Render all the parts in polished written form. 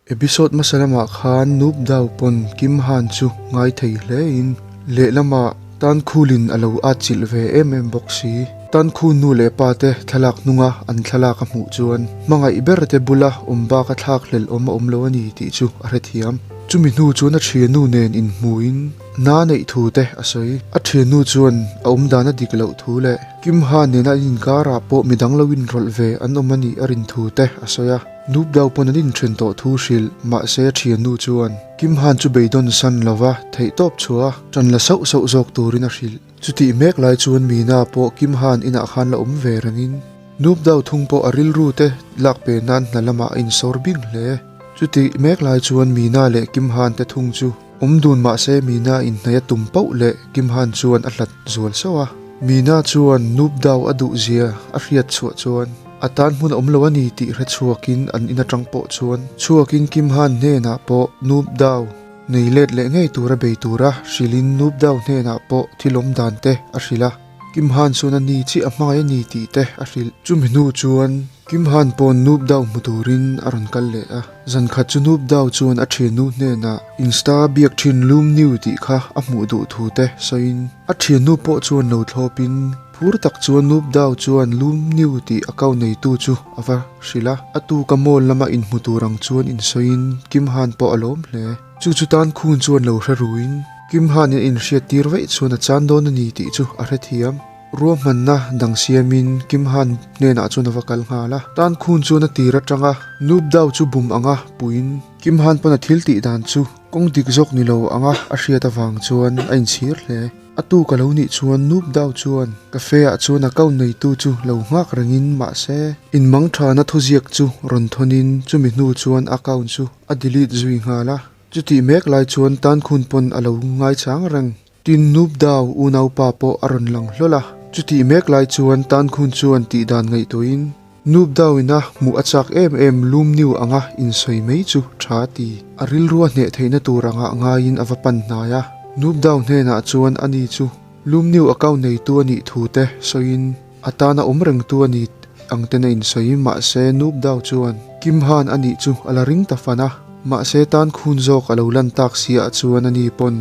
Episode hmasa lamah khan Noob Dao pawn Kim Han chu ngai thei hle in lehlamah Tan Khulin a lo atchilh ve em em bawk si. Tan Khun nu leh pa te thlalak hnunga an thlalak a hmuh chuan hmangaih ber te bula awm bak a thlak hlelh awm a awm lo a ni tih chu a hrethiam. Chumi hnu chuan a thiannu nen inhmuin na neih thu te a sawi. A thiannu chuan a awmdan a dik loh thu leh Kim Han nena an inkarah pawh midang lo inrawlh ve an awm a nih a rin thu te a sawi a. Nup dau pawn an inthen tawh thu hrilh mahse a thiannu chuan Kim Han chu beidawn san lova theihtawp chhuah a tan la sauh sauh zawk turin a hrilh. Chutih mek lai chuan Mina pawh Kim Han inah khan la awm ve rengin Nup dau thung pawh a rilru te lak pe nan hna lamah a insawr bing hle. Chutih mek lai chuan Mina leh Kim Han te thung chu awm dun mahse Mina inhnaih a tum pauh leh Kim Han chuan a hlat zual sauh a. Mina chuan Nup dau a duh zia a hriat chhuah chuan a tan hmun a awm lo a ni tih hre chhuakin an in atang pawh chuan chhuakin Kim Han hnenah pawh Nup dau nei let leh ngei tura bei tura hrilhin Nup dau hnenah pawh thil awm dan te a hrilh a. Kim Han chuan a ni chiah a hmangaih a ni tih te a hrilh. Chumi hnu chuan Kim Han pawn Noob Dao hmu turin a rawn kal leh a. Zan khat chu Noob Dao chuan a thiannu hnenah Insta biak thin Lum New tih kha a hmuh duh thu te sawiin a thiannu pawh chuan lo thlawpin phur tak chuan Noob Dao chuan Lum New tih account neitu chu a va hrilh a. A tuka mall lama inhmu tur ang chuan insawiin Kim Han pawh a lawm hle. Chu chu tan khun chuan lo hre ruin Kim Han in a inhriat tir vaih chuan a chan dawn a ni tih chu a hrethiam. Ruahmanna dang siamin Kim Han hnenah chuan a va kal nghal a. Tan khun chuan a tir atanga Noob Dao chu bum anga puiin Kim Han pawn a thil tih dan chu kawng dik zawk ni lo anga a hriat avang chuan a inchhir hle. A tuk a lo nih chuan Noob Dao chuan cafe ah chuan account neitu chu lo nghak rengin mahse inmang thana thuziak chu rawn thawnin chumi hnu chuan account chu a delete zui nghal a. Chutih mek lai chuan Tan Khun pawn a lo ngaichang reng. Tin Noob Dao unaupa pawh a rawn lang hlawl a. Chutih mek lai chuan Tan Khun chuan tih dan ngaihtuahin Noob Dao ina hmuh a chak em em lum niu anga insawi mai chu tha ti. A rilrua hneh theihna tur anga ngaiin a va pan hnai a. Noob Dao hnenah chuan ani chu lum niu account neitu a nih thu te sawiin a tana awm rengtu a ni ang ten a insawi mahse Noob Dao chuan Kim Han a nih chu a la ring ta fan a. Mahse tan khun zawk a lo lan tak siah chuan ani pawn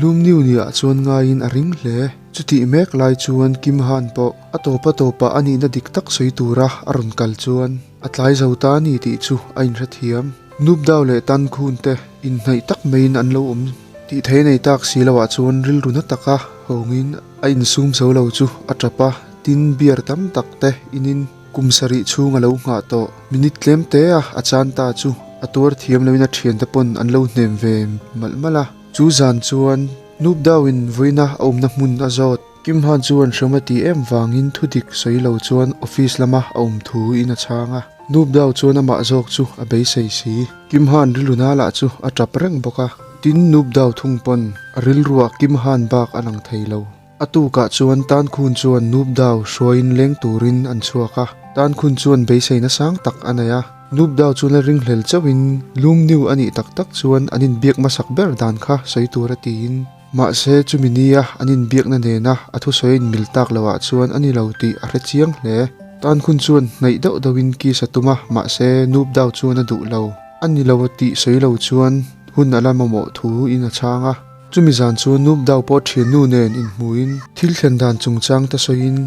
lum niu niah chuan ngaiin a ring hle. Chutih mek lai chuan Kim Han pawh a tawp a tawpah a nihna dik tak sawi tura a rawn kal chuan a tlai zo ta a ni tih chu a inhrethiam. Noob Dao leh Tan Khun te inhnaih tak maiin an lo awm tih thei nei tak si loah chuan rilru na taka hawngin a insum zo lo chu a tap a, tin beer tam tak te inin Kum sarih chhung a lo nghah tawh. Minute tlem te a a chan ta chu a tuar thiam loin a thiante pawn an lo hnem ve malh malh a. Chu zan chuan Noob Dao-in vawiina a awmna hmun a zawt. Kim Han chuan hrem a tih em vangin thudik sawi lo chuan office lama a awm thu in a chhang a. Noob Dao chuan amah zawk chu a beisei si. Kim Han riluna lah chu a tap reng bawk a. Tin Noob Dao thung pawn a rilruah Kim Han bak a lang thei lo. A tukah chuan Tan Khun chuan Noob Dao hruaiin leng turin an chhuak a, Tan Khun chuan beiseina sang tak a nei a. Noob Dao chuan a ringhlel chauhin Lum Niu a nih tak tak chuan an inbiak hmasak ber dan kha sawi tur a tiin. Mahse chumi nia an inbiakna nena a thusawi a inmil tak loah chuan a ni lo tih a hre chiang hle. Tan Khun chuan hnaih deuh deuhin kiss a tum a, mahse Noob Dao chuan a duh lo. A ni lo tih sawi lo chuan hun a la mamawh thu in a chhang a. Chumi zan chu Noob Dao pawh thiannu nen inhmuin thil thlen dan chungchang te sawiin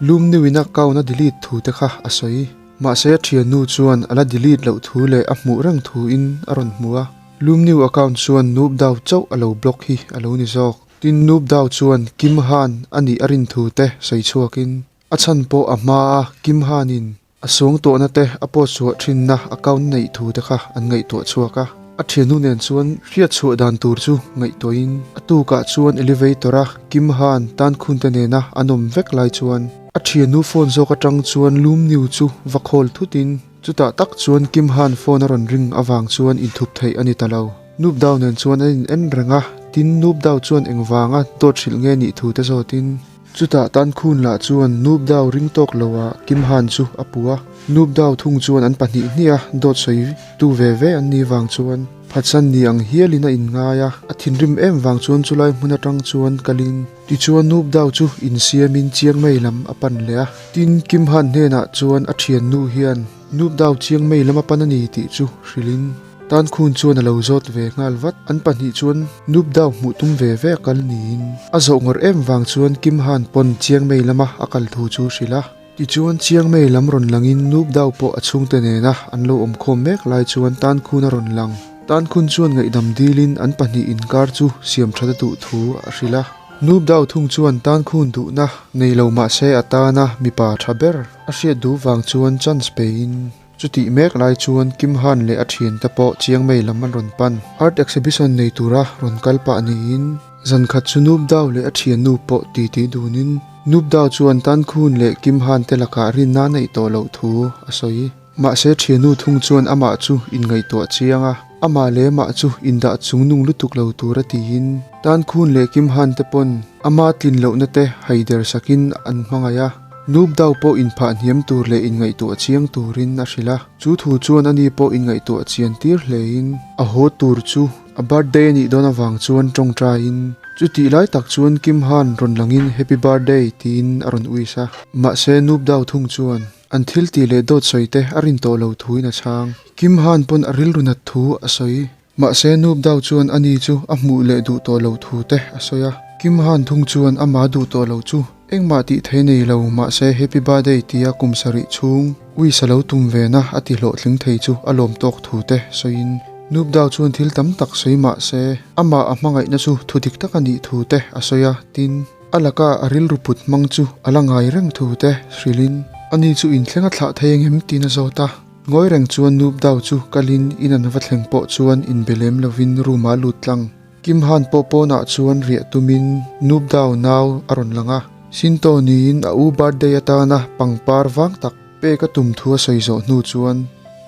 Lum Niuin a account a delete thu te kha a sawi. Mahse a thiannu chuan a la delete loh thu leh a hmuh reng thu in a rawn hmu a. Lum Niu account chuan Noob Dao chauh a lo block hi a lo ni zawk. Tin Noob Dao chuan Kim Han a nih a rin thu te sawi chhuakin a chhan pawh a hma a Kim Hanin A suang tawhna te a post chhuah thinna account neih thu te kha an ngaihtuah chhuak a. A thiannu nen chuan hriat chhuah dan tur chu ngaihtuahin a tukah chuan elevator a Kim Han tan khun te nena an awm vek lai chuan a thiannu phone zawk atang chuan Lum Niu chu va call thutin chutah tak chuan Kim Han phone a rawn ring avang chuan inthup theih a ni ta lo. Noob Dao nen chuan an in en reng a, tin Noob Dao chuan engvanga dawt hrilh nge nih thu te zawtin, Chutah tan khun lah chuan Noob Dao ring tawk lo ah Kim Han chu a pu a, Noob Dao thung chuan an pahnih hnih a dawt sawi tu ve ve an nih vang chuan phatsan ni ang hial in a in ngai a, a thinrim em vang chuan chulai hmun atang chuan kalin tichuan Noob Dao chu insiam in Chiang Mai lam a pan leh a, tin Kim Han hnenah chuan a thiannu hian Noob Dao Chiang Mai lam a pan a ni tih chu hrilh in. Tan Khun chuan a lo zawt ve nghal vat. An pahnih chuan Nup Dao hmuh tum ve ve a kal niin a zawh ngawrh em vang chuan Kim Han pawn Chiang Mei lama a kal thu chu hrilh a. Tichuan Chiang Mei lam rawn langin Nup Dao pawh a chhungte nena an lo awm khawm mek lai chuan Tan Khun a rawn lang. Tan Khun chuan ngaihdam dilin an pahnih inkar chu siam that a duh thu a hrilh a. Nup Dao thung chuan Tan Khun duhna nei lo mahse a tana mipa tha ber a hriat duh vang chuan chance pein Chutih mek lai chuan Kim Han leh a thiante pawh Chiang Mai lam an rawn pan. Art exhibition nei tura rawn kal pah niin zan khat chu Noob Dao leh a thiannu pawh titi dunin Noob Dao chuan Tan Khun leh Kim Han te lakah rinna a neih tawh loh thu a sawi. Mahse thiannu thung chuan amah chu inngaihtuah chiang a, amah leh amah chu indah chung nung lutuk lo tura tiin Tan Khun leh Kim Han te pawn ama tlin lohna te haider sakin an hmangaih a. Noob Dao pawh inphah hniam tur leh inngaihtuah chiang turin a hrilh a, chu thu chuan ani pawh inngaihtuah chian tir hlein a haw tur chu a birthday a nih dawn avang chuan tawngtaiin chutih lai tak chuan Kim Han rawn langin Happy birthday tiin a rawn uis a. Mahse Noob Dao thung chuan an thil tih leh dawt sawi te a rin tawh lo thuin a chhang. Kim Han pawn a rilru nat thu a sawi. Mahse Noob Dao chuan ani chu a hmuh leh duh tawh lo thu te a sawi a. Kim Han thung chuan amah duh tawh lo chu engmah tih thei nei lo mahse Happy Birthday tia kum sarih chhung uisa lo tum ve na a ti hlawhtling thei chu a lawm tawk thu te sawiin Noob Dao chuan thil tam tak sawi mahse amah a hmangaihna chu thu dik tak a nih thu te a sawi a tin a laka a rilru put hmang chu a la ngai reng thu te hrilhin ani chu inthleng a thlah thei engem tiin a zawt a. Ngawi reng chuan Noob Dao chu kalin in an va thleng pawh chuan inbe lem lovin room ah lut tlang. Kim Han pawh pawnah chuan riah tumin Noob Dao nau a rawn lang a. Sinto niin a u birthday atana pangpar vang tak pek a tum thu a sawi zawh hnu chuan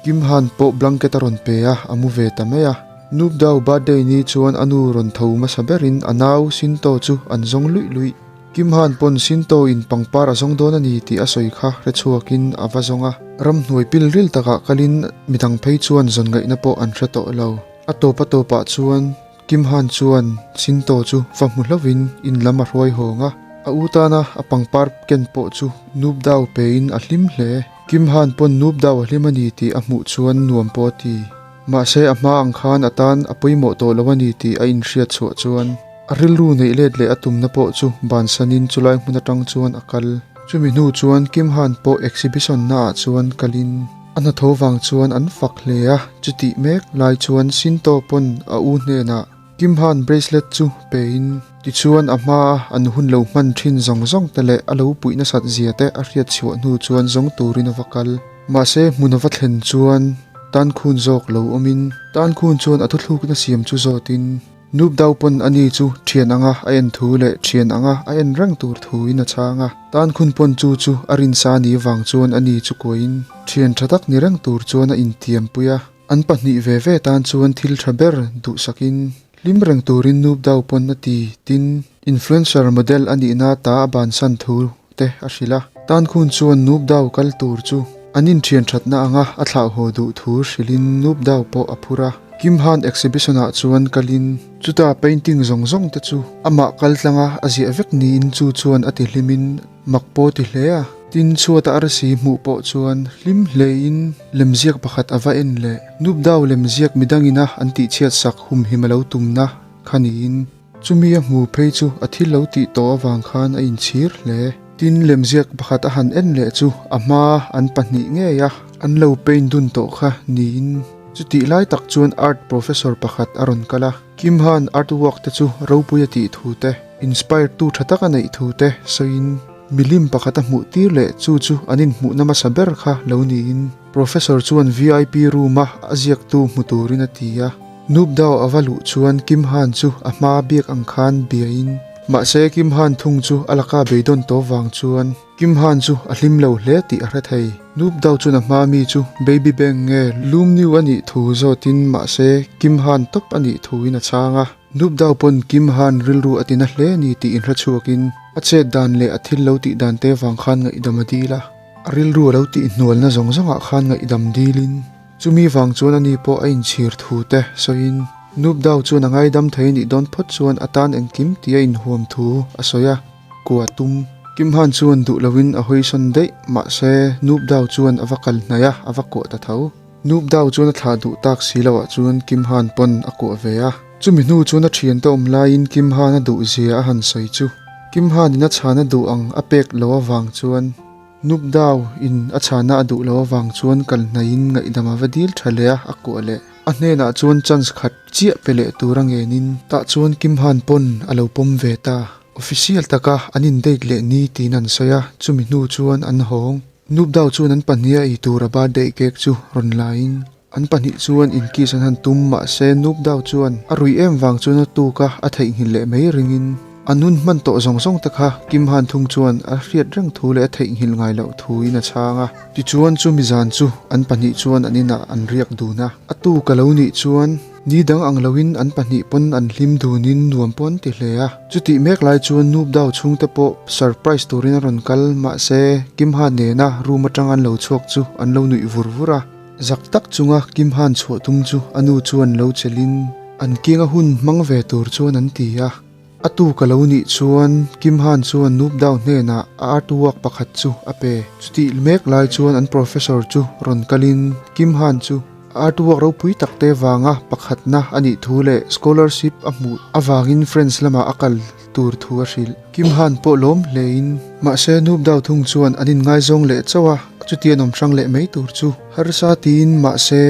Kim Han pawh blanket a rawn pe a, a mu ve ta mai a. Noob Dao birthday ni chuan a nu rawn tho hmasa berin a nau Sinto chu an zawng luih luih. Kim Han pawn Sinto in pangpar a zawng dawn a ni tih a sawi kha hre chhuakin a va zawng a. Ramhnuai pil ril takah kalin midang phei chuan zawn ngaihna pawh an hre tawh lo. A tawp a tawpah chuan Kim Han chuan Sinto chu va hmu hlauhin in lam a hruai hawng a. A u tana a pangpar ken pawh chu Noob Dao pein a hlim hle. Kim Han pawn Noob Dao a hlim a ni tih a hmuh chuan nuam pawh a ti. Mahse a hma ang khan a tan a pawimawh tawh lo a ni tih a inhriat chhuah chuan a rilru neih let leh a tumna pawh chu bansanin chulai hmun atang chuan a kal. Chumi hnu chuan Kim Han pawh exhibition naah chuan kalin a hnathawh vang chuan an fak hle a, chutih mek lai chuan Shinto pawn a u hnenah Kim Han bracelet chu pein tichuan a hmaa an hun lo hman thin zawng zawng te leh a lo puih nasat zia te a hriat chhuah hnu chuan zawng turin a va kal. Mahse hmun a va thlen chuan tan khun zawk lo awmin tan khun chuan a thuthlukna siam chu zawtin Noob Dao pawn ani chu thian anga a en thu leh thian anga a en reng tur thuin a chhang a. Tan khun pawn chu chu a rinsa ni vang chuan ani chu kuahin thian tha tak ni reng tur chuan a intiam pui a. An pahnih ve ve tan chuan thil tha ber duhsakin hlim reng turin Noob Dao pawn a ti tin influencer model a nihna ta a bansan thu te a hrilh a. Tan Khun chuan Noob Dao kal tur chu an inthian thatna anga a thlah haw duh thu hrilhin Noob Dao pawh a phur a. Kim Han exhibition ah chuan kalin chuta painting zawng zawng te chu amah kal tlanga a ziah vek niin chu chuan a ti hlimin mak pawh ti hle a. Tin chhuata arsi hmuh pawh chuan hlim hlein lemziak pakhat a va en leh. Noob Dao lemziak midangina an tihchhiat sak humhim a lo tumna kha niin. Chumi a hmu phei chu a thil lo tih tawh avang khan a inchhir hle. Tin, lemziak pakhat a han en leh chu a hma an pahnih ngei a, an lo paint dun tawh kha niin. Chutih lai tak chuan art professor pakhat a rawn kal a, Kim Han art work te chu ropui a tih thu te, inspire tu tha tak a neih thu te sawiin milim pakhat a hmuh tir leh chu chu an inhmuhna hmasa ber kha lo niin professor chuan vip room a a ziaktu hmu turin a ti a. Noob Dao a va luh chuan Kim Han chu a hma biak ang khan biain mahse Kim Han thung chu a laka beidawn tawp vang chuan Kim Han chu a hlim lo hle tih a hre thei. Noob Dao chuan a hma mi chu Baby Bang nge Lum New a nih thu zawtin mahse Kim Han tawp a nih thuin a chhang a. Noob Dao pawn Kim Han rilru a tina hle a ni tih inhre chhuakin a chet dan leh a thil lo tih dan te vang khan ngaihdam a dil a. A rilru a lo tih hnualna zawng zawngah khan ngaihdam dilin Chumi vang chuan ani pawh a inchhir thu te sawiin Noob Dao chuan a ngaidam thei anih dawn phawt chuan a tan engkim tih a inhuam thu a sawi a, kua tum. Kim Han chuan duh loin a hawisawn daih, mahse Noob Dao chuan a va kal hnaih a, a va kuah ta tho. Noob Dao chuan a thlah duh tak si loh ah chuan Kim Han pawn a kuah ve a. Chumi hnu chuan a thiante awm laiin Kim Han a duh zia a han sawi chu Kim Han in a chhan a duh ang a pek loh avang chuan Noob Dao in a chhana a duh loh avang chuan kal hnaihin ngaihdam a va dil tha leh a, a kuah leh. A hnenah chuan chance khat chiah pe leh tur a ngenin tah chuan Kim Han pawn a lo pawm ve ta. Official taka an in date leh ni tiin an sawi a, chumi hnu chuan an hawng. Nupdao chuan an pahniha ei tura birthday cake chu rawn laiin an pahnih chuan in kiss an han tum mahse Nupdao chuan a ruih em vang chuan a tuk a, a theihnghilh leh mai ringin a nun hman tawh zawng zawng te kha Kim Han thung chuan a hriat reng thu leh a theihnghilh ngai loh thuin a chhang a. Tichuan chumi zan chu an pahnih chuan an inah an riak dun a, a tuk a lo nih chuan Ni dang ang loin an pahnih pawn an hlim dunin nuam pawh an ti hle a. Chutih mek lai chuan Noob Dao chhungte pawh surprise turin a rawn kal mahse Kim Han nena room atang an lo chhuak chu an lo nuih vur vur a. Zak tak chunga Kim Han chhuah tum chu a nu chuan lo chelhin an kianga hun hmang ve tur chuan an ti a. A tuk a lo nih chuan Kim Han chuan Noob Dao hnenah a artwork pakhat chu a pe. Chutih mek lai chuan an professor chu rawn kalin Kim Han chu a artwork ropui tak te vanga pakhatna a nih thu leh scholarship a hmuh avangin France lamah a kal tur thu a hrilh. Kim Han pawh lawm hlein mahse Noob Dao thung chuan an inngaizawng leh chauh a, chuti an awm hrang leh mai tur chu harsa tiin mahse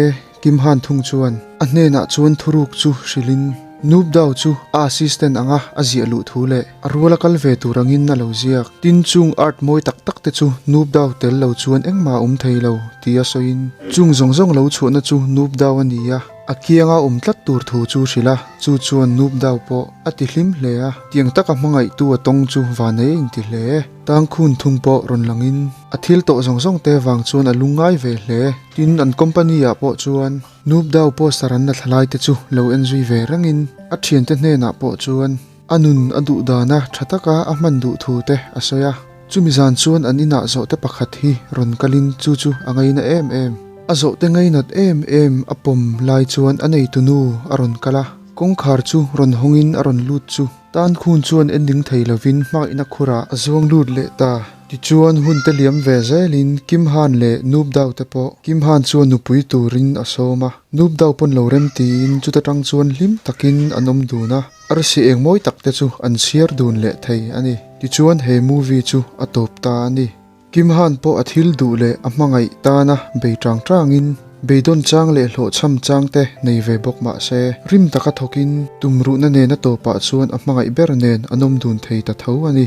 Kim Han thung chuan a hnenah chuan thuruk chu hrilhin Noob Dao chu a assistant anga a ziah luh thu leh a ruala kal ve tur angin a lo ziak. Tin chung art mawi tak tak te chu Noob Dao tel lo chuan engmah a awm thei lo tia sawiin chung zawng zawng lo chhuahna chu Noob Dao a ni a, a kianga awm tlat tur thu chu hrilh a, chu chuan Noob Dao pawh a ti hlim hle a, tiang taka hmangaihtu a tawng chu vanei a inti hle. Tangkhun thung pawh rawn langin a thil tawh zawng zawng te vang chuan a lungngai ve hle. Tin, an company ah pawh chuan Noob Dao poster an la thla lai te chu lo en zui ve rengin a thiante hnenah pawh chuan a nun a duh dana tha taka a hman duh thu te a sawi a. Chumi zan chuan an inah zawhte pakhat hi rawn kalin chu chu a ngaina em em. A zawhte ngainat em em a pawm lai chuan a neitunu a rawn kal a, kawngkhar chu rawn hawngin a rawn lut chu. Tan khun chuan en ding thei lovin hmangaihna khurah a zuang lut leh ta. Tichuan hun te liam ve zelin Kim Han leh Noob Dao te pawh Kim Han chuan nupui turin a sawm a. Noob Dao pawn lo rem tiin chuta tang chuan hlim takin an awm dun a, arsi eng mawi tak te chu an chhiar dun leh thei a ni. Tichuan he movie chu a tawp ta a ni. Kim Han pawh a thil duh leh a hmangaih tana bei tang tangin beidawn chang leh hlawhchham chang te nei ve bawk mah se, rim taka thawkin tumruhna nena tawpah chuan a hmangaih ber nen an awm dun thei ta tho a ni.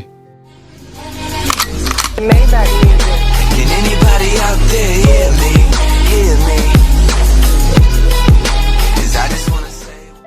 Can anybody out there hear me?